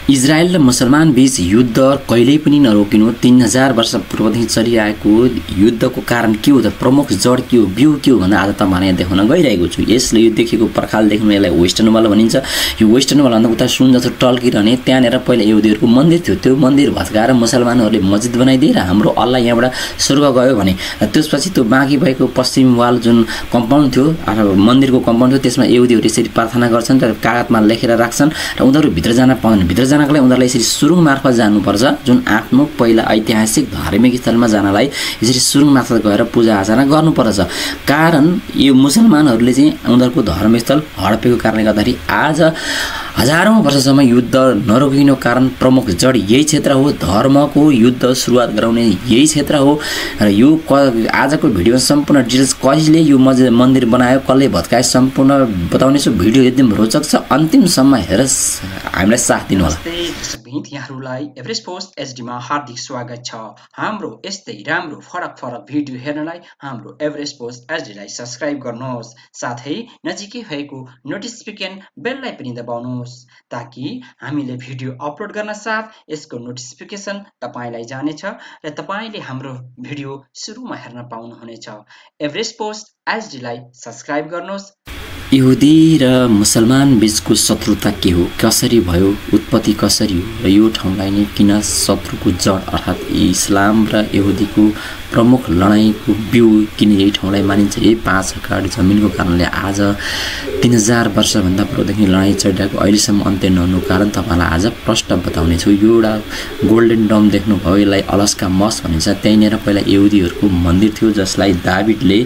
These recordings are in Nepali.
इजरायल र मुसलमान बीच युद्ध कहिल्यै पनि नरोकिनु 3000 वर्ष पूर्वदेखि चलिआएको युद्धको कारण के हो त प्रमुख जड के हो बिउ के हो भनेर आज तपाईहरुलाई यहाँ देखाउन गइरहेको छु। यसले युद्धदेखिको पर्खालदेखि यसलाई वेस्टर्न वाल भनिन्छ। यो वेस्टर्न वाल भन्दा उता सुन जस्तो टल्किरहने त्यहाँनेर पहिला यहुदीहरुको मन्दिर थियो। त्यो मन्दिर भत्काएर मुसलमानहरुले मस्जिद बनाइदिए र हाम्रो अल्लाह यहाँबाट स्वर्ग गयो भने त्यसपछि त्यो बाँकी भएको पश्चिम वाल जुन कम्पाउन्ड थियो अथवा मन्दिरको कम्पाउन्ड थियो त्यसमा यहुदीहरु यसरी प्रार्थना गर्छन् र कागजमा लेखेर राख्छन् र उनीहरु भित्र जान पाउँदैन। भित्र जानका लागि उनीहरुलाई यसरी सुरुङ मार्फत जानुपर्छ जुन आफ्नो पहिला ऐतिहासिक धार्मिक स्थलमा जानलाई यसरी सुरुङ मार्फत गएर पूजा आराधना गर्नुपर्छ। कारण यो मुसलमानहरुले चाहिँ उनीहरुको धर्मस्थल हडपेको कारणले गर्दाखेरि आज हजारौं वर्षसम्म युद्ध नरोकिनु कारण प्रमुख जड यही क्षेत्र हो। धर्मको युद्ध सुरुवात गराउने यही क्षेत्र हो र यो आजको भिडियोमा सम्पूर्ण डिटेल्स कसले यो मन्दिर बनायो कसले भत्कायो सम्पूर्ण बताउने छु। भिडियो एकदम रोचक छ, अन्तिमसम्म हेरेर हामीलाई साथ दिनु होला। यहाँहरुलाई एभरेस्ट पोस्ट एचडी मा हार्दिक स्वागत छ। हाम्रो यस्तै राम्रो फरक भिडियो हेर्नलाई हाम्रो एभरेस्ट पोस्ट एचडी लाई सब्स्क्राइब गर्नुहोस्, साथै नजिकै भएको नोटिफिकेसन बेललाई पनि दबाउनुहोस् ताकि हामीले भिडियो अपलोड गर्न साथ यसको नोटिफिकेसन तपाईलाई जानेछ र तपाईले हाम्रो भिडियो सुरुमा हेर्न पाउनुहुनेछ। एभरेस्ट पोस्ट एचडी लाई सब्स्क्राइब गर्नुहोस्। यहुदी र मुसलमान बीचको शत्रुता के हो, कसरी भयो, उत्पत्ति कसरी हो र यो ठाउँलाई नै किन शत्रुको जड अर्थात् इस्लाम र यहुदीको प्रमुख लडाईँको बिउ किन यही ठाउँलाई मानिन्छ। यही 5 एकड जमिनको कारणले आज 3000 वर्षभन्दा पूर्वदेखि लडाईँ चलिरहेको अहिलेसम्म अन्त्य नहुनुको कारण तपाईलाई आज प्रष्ट बताउने छु। यो एउटा गोल्डन डम देख्नुभयो, यसलाई अलस्का मस्क भनिन्छ। त्यहीँनिर पहिला यहुदीहरुको मन्दिर थियो जसलाई दाविदले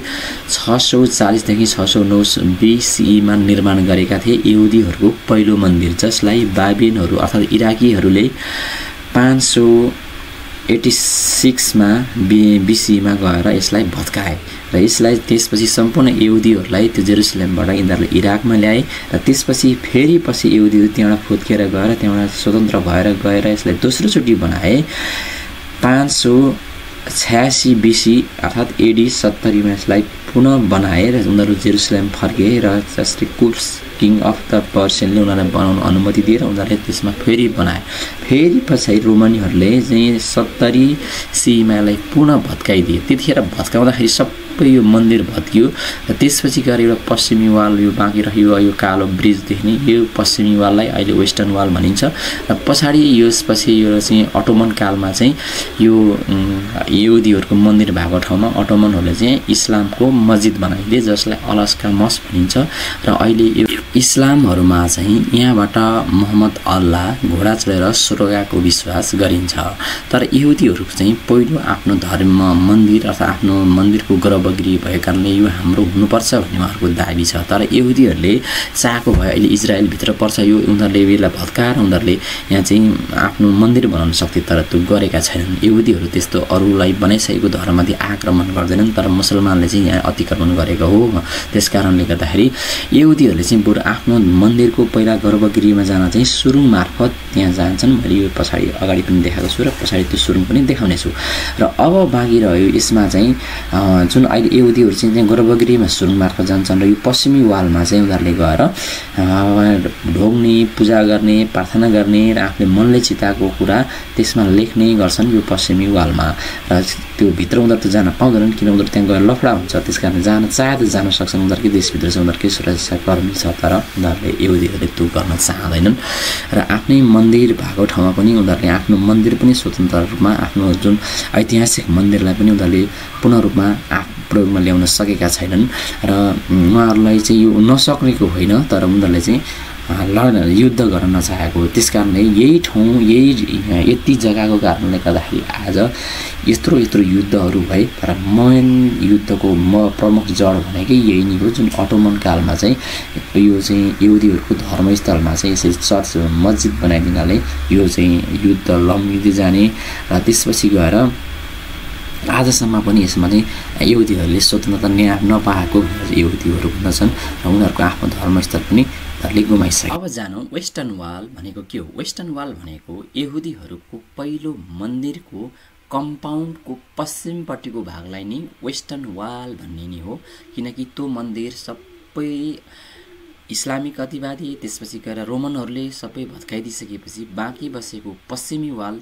640 देखि 609 BCE मा निर्माण गरेका थिए। यहुदीहरुको पहिलो मन्दिर जसलाई बाबिलोनहरु अर्थात् इराकीहरुले 586 मा BCE मा गएर यसलाई भत्काए र यसलाई त्यसपछि सम्पूर्ण यहुदीहरुलाई त्यो जेरुसलेमबाट यिनीहरुले इराकमा ल्याए र त्यसपछि फेरि पछि यहुदीहरु त्यहाँबाट फुत्केर गएर त्यहाँबाट स्वतन्त्र भएर गएर यसलाई दोस्रो चोटी बनाए। 586 BC अर्थात् AD 70 मा यसलाई पुनः बनाए र उनीहरु जेरुसलेम फर्के र जसले कुर्स किङ अफ द पर्सियनले उनीहरुलाई बनाउन अनुमति दिएर उनीहरुले त्यसमा फेरि बनाए। फेरि पछि रोमनीहरुले चाहिँ 70 CE मा यसलाई पुनः भत्काइदिए। त्यतिखेर भत्काउँदाखेरि सबै यो मन्दिर भत्कियो र त्यसपछि गएर एउटा पश्चिमी वाल यो बाँकी रह्यो, यो कालो ब्रिज देख्ने यो पश्चिमी वाललाई अहिले वेस्टर्न वाल भनिन्छ र पछाडी यसपछि यो चाहिँ अटोमन कालमा चाहिँ यो यहुदीहरुको मन्दिर भएको ठाउँमा अटोमनहरुले चाहिँ इस्लामको मस्जिद बनाइदिए जसलाई अलस्का मस्क भनिन्छ र अहिले इस्लामहरुमा चाहिँ यहाँबाट मोहम्मद अल्लाह घोडा चढेर स्वर्गको विश्वास गरिन्छ। तर यहुदीहरुको चाहिँ पहिलो आफ्नो धर्म मन्दिर अथवा आफ्नो मन्दिरको गर्भगृह भएको कारणले यो हाम्रो हुनुपर्छ भन्ने उहाँहरुको दाबी छ। तर यहुदीहरुले चाहेको भए अहिले इजरायल भित्र पर्छ यो उनीहरुले यसलाई भत्काएर उनीहरुले यहाँ चाहिँ आफ्नो मन्दिर बनाउन सक्थे तर त्यो गरेका छैनन्। यहुदीहरु त्यस्तो अरूलाई बनाइसकेको धर्ममाथि आक्रमण गर्दैनन् तर मुसलमानले चाहिँ यहाँ अतिक्रमण गरेको हो। त्यसकारणले गर्दाखेरि यहुदीहरुले चाहिँ बरु आफ्नो मन्दिरको पहिला गर्भगृहमा जान चाहिँ सुरुङ मार्फत त्यहाँ जान्छन्। मैले यो पछाडी अगाडि पनि देखाएको छु र पछाडी त्यो सुरुङ पनि देखाउने छु। र अब बाँकी रह्यो यसमा चाहिँ जुन अहिले यहुदीहरु चाहिँ गर्भगृहमा सुरुङ मार्फत जान्छन् र यो पश्चिमी वालमा चाहिँ उनीहरुले गएर ढोग्ने, पूजा गर्ने, प्रार्थना गर्ने र आफूले मनले चिताएको कुरा त्यसमा लेख्ने गर्छन् यो पश्चिमी वालमा। र त्यो भित्र उनीहरु त जान पाउँदैनन् किन उनीहरु त्यहाँ गएर लफडा हुन्छ। त्यसकारण जान चाहे त जान सक्छन्, उनीहरुकै देशभित्र चाहिँ उनीहरुकै सुरक्षाकर्मी छ तर उनीहरुले यहुदीहरुले त्यो गर्न चाहँदैनन् र आफ्नै मन्दिर भएको ठाउँमा पनि उनीहरुले आफ्नो मन्दिर पनि स्वतन्त्र रूपमा आफ्नो जुन ऐतिहासिक मन्दिरलाई पनि उनीहरुले पूर्ण रूपमा प्रयोगमा ल्याउन सकेका छैनन् र उहाँहरुलाई चाहिँ यो नसक्नेको होइन तर उनीहरुले चाहिँ युद्ध गर्न नचाहेको। त्यसकारणले यही ठाउँ यही यति जग्गाको कारणले गर्दाखेरि आज यत्रो युद्धहरू भए तर मेन युद्धको प्रमुख जड भनेकै यही नै हो जुन अटोमन कालमा चाहिँ यो चाहिँ यहुदीहरुको धर्मस्थलमा चाहिँ यसरी चर्च मस्जिद बनाइदिनाले यो चाहिँ युद्ध लम्बिँदै जाने र त्यसपछि गएर आजसम्म पनि यसमा चाहिँ यहुदीहरुले स्वतन्त्रता नपाएको यहुदीहरु भन्छन् र उनीहरुको आफ्नो धर्मस्थल पनि गुमाइसके। अब जानौं वेस्टर्न वाल भनेको के हो। वेस्टर्न वाल भनेको यहुदीहरुको पहिलो मन्दिरको कम्पाउन्डको पश्चिमपट्टिको भागलाई नै वेस्टर्न वाल भन्ने नै हो किनकि त्यो मन्दिर सबै इस्लामिक अतिवादी त्यसपछि गएर रोमनहरूले सबै भत्काइदिसकेपछि बाँकी बसेको पश्चिमी वाल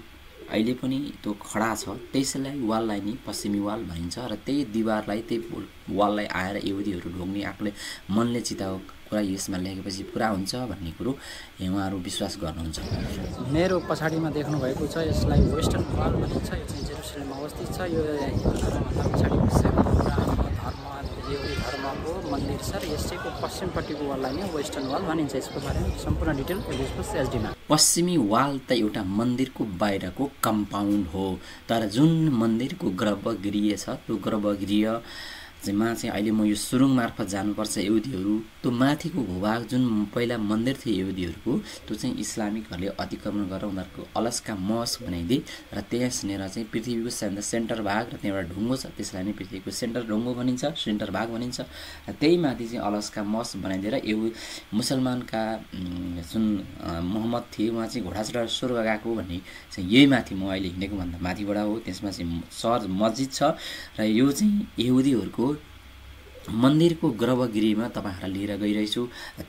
अहिले पनि त्यो खडा छ, त्यसलाई वाललाई नै पश्चिमी वाल भनिन्छ र त्यही दिवारलाई त्यही वाललाई आएर यहुदीहरू ढोग्ने आफूले मनले चिताएको कुरा यसमा लेखेपछि पुरा हुन्छ भन्ने कुरो उहाँहरू विश्वास गर्नुहुन्छ। मेरो पछाडिमा देख्नुभएको छ यसलाई वेस्टर्न वाल भनिन्छ। यो चाहिँ जेरुसलेममा अवस्थित छ। यो हिन्दूधर्मभन्दा पछाडि बसेको यहुदी धर्मको मन्दिर छ र यसैको पश्चिमपट्टिको वाललाई नै वेस्टर्न वाल भनिन्छ। यसको बारेमा सम्पूर्ण डिटेल एसडीमा। पश्चिमी वाल त एउटा मन्दिरको बाहिरको कम्पाउन्ड हो, तर जुन मन्दिरको गर्भगृह छ त्यो गर्भगृह मा चाहिँ अहिले म यो सुरुङ मार्फत जानुपर्छ यहुदीहरू। त्यो माथिको भूभाग जुन पहिला मन्दिर थियो यहुदीहरूको, त्यो चाहिँ इस्लामिकहरूले अतिक्रमण गरेर उनीहरूको अलस्का मस्क बनाइदिए र त्यसनेर चाहिँ पृथ्वीको सेन्टर भाग र त्यहाँ एउटा ढुङ्गो छ, त्यसलाई नै पृथ्वीको सेन्टर ढुङ्गो भनिन्छ, सेन्टर भाग भनिन्छ। र त्यही माथि चाहिँ अलस्का मस्क बनाइदिएर मुसलमानका जुन मोहम्मद थिए उहाँ चाहिँ घोडा चढाएर स्वर्ग गएको भन्ने चाहिँ यही माथि म अहिले हिँडेको भन्दा माथिबाट हो। त्यसमा चाहिँ सहर मस्जिद छ र यो चाहिँ यहुदीहरूको मन्दिरको गर्भगृहमा तपाईँहरूलाई लिएर गइरहेछु।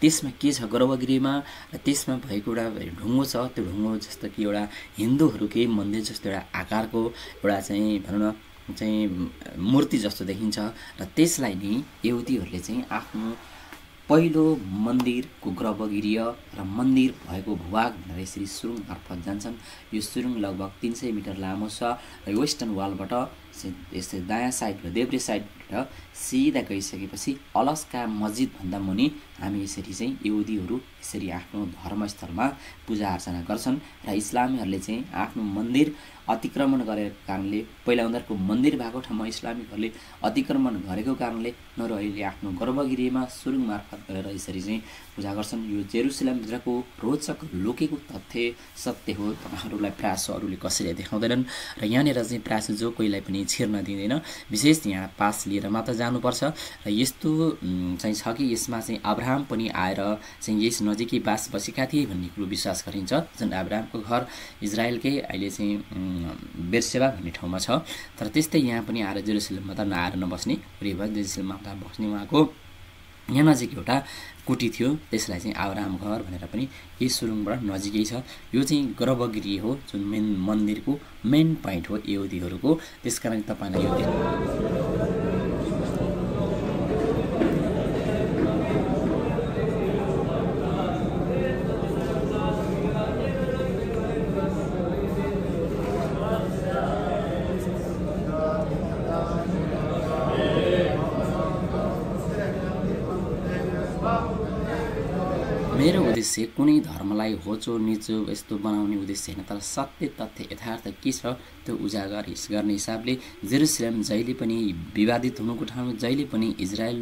त्यसमा के छ गर्भगृहमा, त्यसमा भएको एउटा ढुङ्गो छ। त्यो ढुङ्गो जस्तो कि एउटा हिन्दूहरूकै मन्दिर जस्तो एउटा आकारको एउटा चाहिँ भनौँ न चाहिँ मूर्ति जस्तो देखिन्छ र त्यसलाई नै यहुदीहरूले चाहिँ आफ्नो पहिलो मन्दिरको गर्भगृह र मन्दिर भएको भूभाग भनेर यसरी सुरुङ मार्फत जान्छन्। यो सुरुङ लगभग 300 मिटर लामो छ र वेस्टर्न वालबाट यस्तै दायाँ साइड र देब्रे साइडबाट सिधा गइसकेपछि अलस्का मस्जिदभन्दा मुनि हामी यसरी चाहिँ यहुदीहरू यसरी आफ्नो धर्मस्थलमा पूजा अर्चना गर्छन् र इस्लामीहरूले चाहिँ आफ्नो मन्दिर अतिक्रमण गरेको कारणले, पहिला उनीहरूको मन्दिर भएको ठाउँमा इस्लामिकहरूले अतिक्रमण गरेको कारणले उनीहरू अहिले आफ्नो गर्भगृहमा सुरुङ मार्फत गएर यसरी चाहिँ पूजा गर्छन्। यो जेरुसलेमभित्रको रोचक लुकेको तथ्य सत्य हो, तपाईँहरूलाई प्रायः अरूले कसैले देखाउँदैनन् र यहाँनिर चाहिँ प्रायः जो कोहीलाई पनि छिर्न दिँदैन। विशेष यहाँ पास लिएर मात्र जानुपर्छ र यस्तो चाहिँ छ कि यसमा चाहिँ अब्राहम पनि आएर चाहिँ यस नजिकै बास बसेका थिए भन्ने कुरो विश्वास गरिन्छ। जुन अब्राहमको घर इजरायलकै अहिले चाहिँ बेर्सेबा भन्ने ठाउँमा छ, तर त्यस्तै यहाँ पनि आएर जेरुसलेममा त नआएर नबस्ने, जेरुसलेममा बस्ने उहाँको यहाँ नजिक एउटा कुटी थियो, त्यसलाई चाहिँ अब्राहम घर भनेर पनि यही सुरुङबाट नजिकै छ। यो चाहिँ गर्भगृह हो, जुन मेन मन्दिरको मेन पोइन्ट हो यहुदीहरूको। त्यसकारण तपाईँलाई यो मेरो उद्देश्य कुनै धर्मलाई होचो निचो यस्तो बनाउने उद्देश्य होइन, तर सत्य तथ्य यथार्थ के छ त्यो उजागर गर्ने हिसाबले जेरुसलेम जहिले पनि विवादित हुनुको ठाउँ, जहिले पनि इजरायल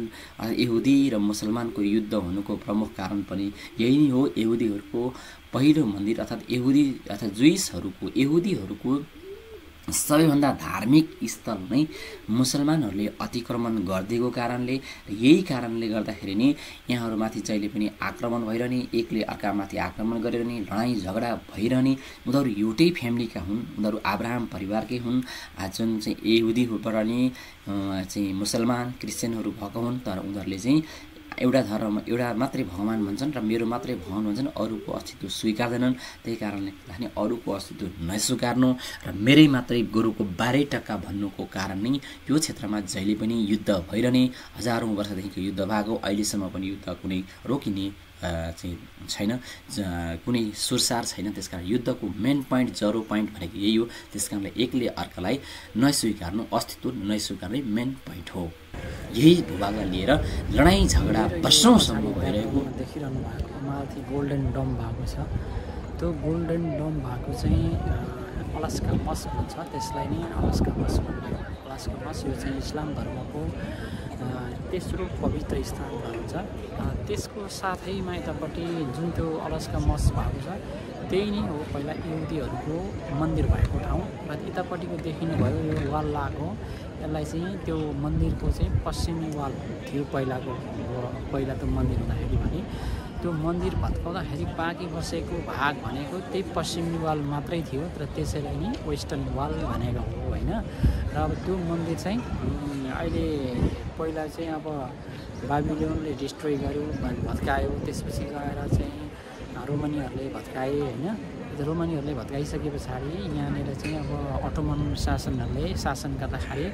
यहुदी र मुसलमानको युद्ध हुनुको प्रमुख कारण पनि यही नै हो। यहुदीहरूको पहिलो मन्दिर अर्थात् यहुदीहरूको सबैभन्दा धार्मिक स्थल नै मुसलमानहरूले अतिक्रमण गरिदिएको कारणले, यही कारणले गर्दाखेरि नै यहाँहरूमाथि जहिले पनि आक्रमण भइरहने, एकले अर्कामाथि आक्रमण गरिरहने, लडाइँ झगडा भइरहने। उनीहरू एउटै फ्यामिलीका हुन्, उनीहरू अब्राहम परिवारकै हुन्। जुन चाहिँ यहुदीबाट नै चाहिँ मुसलमान क्रिस्चियनहरू भएको हुन्, तर उनीहरूले चाहिँ एउटा धर्म एउटा मात्रै भगवान भन्छन् र मेरो मात्रै भगवान भन्छन्, अरूको अस्तित्व स्वीकार्दैनन्। त्यही कारणले गर्दाखेरि अरूको अस्तित्व नस्वीकार्नु र मेरै मात्रै गुरुको 12% भन्नुको कारण नै यो क्षेत्रमा जहिले पनि युद्ध भइरहने, हजारौँ वर्षदेखिको युद्ध भएको, अहिलेसम्म पनि युद्ध कुनै रोकिने चाहिँ छैन, कुनै सुरसार छैन। त्यसकारण युद्धको मेन पोइन्ट जरो पोइन्ट भनेको यही हो। त्यसकारणले एकले अर्कालाई नस्वीकार्नु, अस्तित्व नस्वीकार्ने मेन पोइन्ट हो। यही भूभागलाई लिएर लडाइँ झगडा वर्षौँसम्म भइरहेको देखिरहनु भएको माथि गोल्डन डम भएको छ। त्यो गोल्डन डम भएको चाहिँ अलस्का मस्क भन्छ, त्यसलाई नै अलस्का मस्क भन्छ। अलस्का मस्क यो चाहिँ इस्लाम धर्मको तेस्रो पवित्र स्थान भन्छ। त्यसको साथैमा यतापट्टि जुन त्यो अलस्का मस्क भएको छ त्यही नै हो पहिला यहुदीहरूको मन्दिर भएको ठाउँ। र यतापट्टिको देखिनुभयो यो वाल लगाएको, यसलाई चाहिँ त्यो मन्दिरको चाहिँ पश्चिमी वाल थियो पहिला त मन्दिर हुँदाखेरि भने त्यो मन्दिर भत्काउँदाखेरि बाँकी बसेको भाग भनेको त्यही पश्चिमी वाल मात्रै थियो, तर त्यसैलाई नै वेस्टर्न वाल भनेको हो होइन। र अब त्यो मन्दिर चाहिँ अहिले पहिला चाहिँ अब बाबिलोनले डिस्ट्रोय गर्यो, भत्कायो, त्यसपछि गएर चाहिँ रोमनीहरूले भत्काए होइन। रोमनीहरूले भत्काइसके पछाडि यहाँनिर चाहिँ अब अटोमन शासनहरूले शासन गर्दाखेरि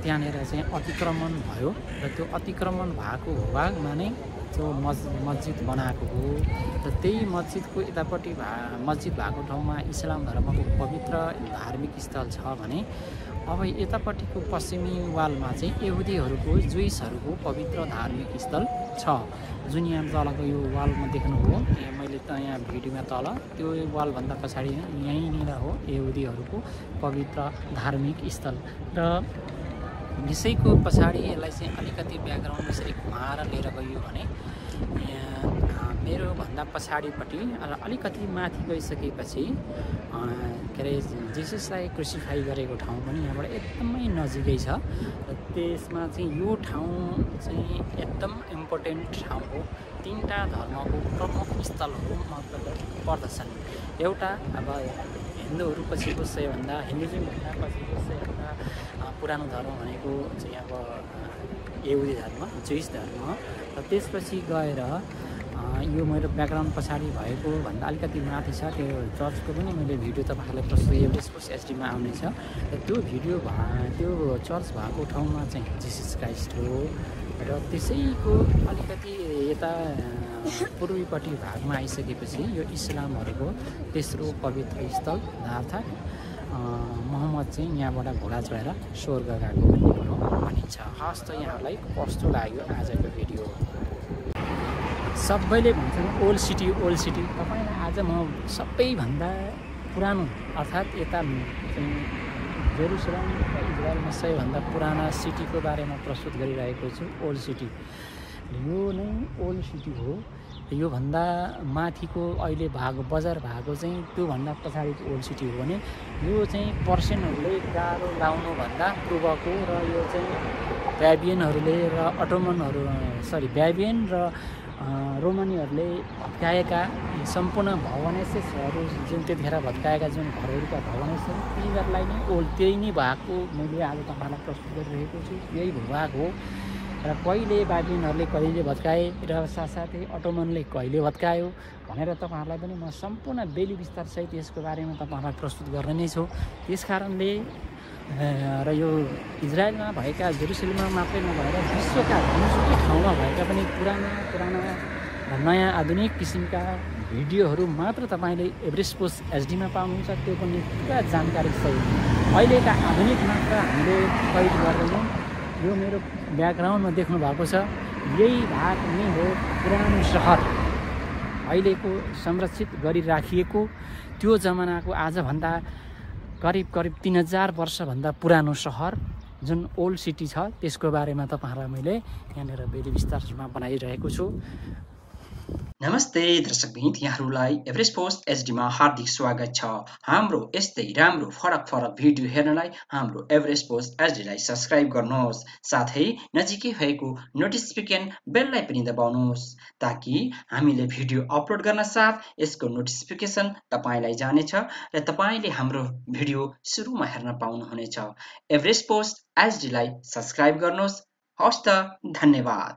त्यहाँनिर चाहिँ अतिक्रमण भयो र त्यो अतिक्रमण भएको भूभागमा नै त्यो मस्जिद बनाएको हो र त्यही मस्जिदको यतापट्टि मस्जिद भएको ठाउँमा इस्लाम धर्मको पवित्र धार्मिक स्थल छ भने अब यतापट्टिको पश्चिमी वालमा चाहिँ यहुदीहरूको जुइसहरूको पवित्र धार्मिक स्थल छ, जुन यहाँ तलको यो वालमा देख्नुभयो। मैले त यहाँ भिडियोमा तल त्यो वालभन्दा पछाडि यहीँनिर हो यहुदीहरूको पवित्र धार्मिक स्थल। र यसैको पछाडि यसलाई चाहिँ अलिकति ब्याकग्राउन्ड यसरी घुमाएर लिएर गयो भने मेरो भन्दा पछाडिपट्टि अलिकति माथि गइसकेपछि के अरे जिससलाई क्रुसिफाई गरेको ठाउँ पनि यहाँबाट एकदमै नजिकै छ र त्यसमा चाहिँ यो ठाउँ चाहिँ एकदम इम्पोर्टेन्ट ठाउँ हो। 3टा धर्मको प्रमुख स्थलहरू मतलब पर्दछन्। एउटा अब हिन्दूहरू पछिको सबैभन्दा हिन्दुज्मभन्दा पछिको सबैभन्दा पुरानो धर्म भनेको चाहिँ अब यहुदी धर्म, जुइस धर्म। र त्यसपछि गएर यो मेरो ब्याकग्राउन्ड पछाडि भएको भन्दा अलिकति माथि छ त्यो चर्चको पनि मैले भिडियो तपाईँहरूलाई प्रस्तुत एभरेस्ट एचडीमा आउनेछ। र त्यो भिडियो त्यो चर्च भएको ठाउँमा चाहिँ जिसस क्राइस्ट हो र त्यसैको अलिकति यता पूर्वीपट्टि भागमा आइसकेपछि यो इस्लामहरूको तेस्रो पवित्र स्थल अर्थात् मोहम्मद चाहिँ यहाँबाट घोडा चढेर स्वर्ग गएको भनिन्छ। हस् त यहाँहरूलाई कस्तो लाग्यो आजको भिडियो? सबैले भन्छन् ओल्ड सिटी ओल्ड सिटी। तपाईँलाई आज म सबैभन्दा पुरानो अर्थात् यता चाहिँ जेरुसलम इजरायलमा सबैभन्दा पुराना सिटीको बारेमा प्रस्तुत गरिरहेको छु। ओल्ड सिटी यो नै ओल्ड सिटी हो। योभन्दा माथिको अहिले बजार भएको चाहिँ त्योभन्दा पछाडिको ओल्ड सिटी हो भने यो चाहिँ पर्सियनहरूले गाह्रो लाउनुभन्दा पूर्वको र यो चाहिँ ब्याबियनहरूले र ब्याबियन र रोमनीहरूले भत्काएका सम्पूर्ण भवनेसेसहरू जुन त्यतिखेर भत्काएका जुन घरहरूका भवनेसहरू तिनीहरूलाई नै त्यही नै भएको मैले आज तपाईँलाई प्रस्तुत गरिरहेको छु। यही भूभाग हो र कहिले बाबिलोनहरूले कहिले भत्काए र साथसाथै अटोमनले कहिले भत्कायो भनेर तपाईँहरूलाई पनि म सम्पूर्ण बेली विस्तारसहित यसको बारेमा तपाईँहरूलाई प्रस्तुत गर्ने नै छु। त्यस कारणले र यो इजरायलमा भएका जेरुसलेममा मात्रै नभएर विश्वका जुनसुकै ठाउँमा भएका पनि पुराना र नयाँ आधुनिक किसिमका भिडियोहरू मात्र तपाईँले एभरेस्ट पोस्ट एचडीमा पाउनुहुन्छ। त्यो पनि पुरा जानकारी सहित अहिलेका आधुनिक मात्र हामीले कैद गर्दैनौँ। यो मेरो ब्याकग्राउन्डमा देख्नु भएको छ यही भाग नै हो पुरानो सहर, अहिलेको संरक्षित गरिराखिएको त्यो जमानाको आजभन्दा करिब 3000 वर्षभन्दा पुरानो सहर जुन ओल्ड सिटी छ त्यसको बारेमा तपाईँहरूलाई मैले यहाँनिर बेली विस्तारमा बनाइरहेको छु। नमस्ते दर्शकबिन, यहाँहरूलाई एभरेस्ट पोस्ट एचडीमा हार्दिक स्वागत छ। हाम्रो यस्तै राम्रो फरक भिडियो हेर्नलाई हाम्रो एभरेस्ट पोस्ट एचडीलाई सब्स्क्राइब गर्नुहोस्, साथै नजिकै भएको नोटिफिकेसन बेललाई पनि दबाउनुहोस् ताकि हामीले भिडियो अपलोड गर्न साथ यसको नोटिफिकेसन तपाईलाई जानेछ र तपाईले हाम्रो भिडियो सुरुमा हेर्न पाउनुहुनेछ। एभरेस्ट पोस्ट एचडीलाई सब्स्क्राइब गर्नुहोस्। हस्त धन्यवाद।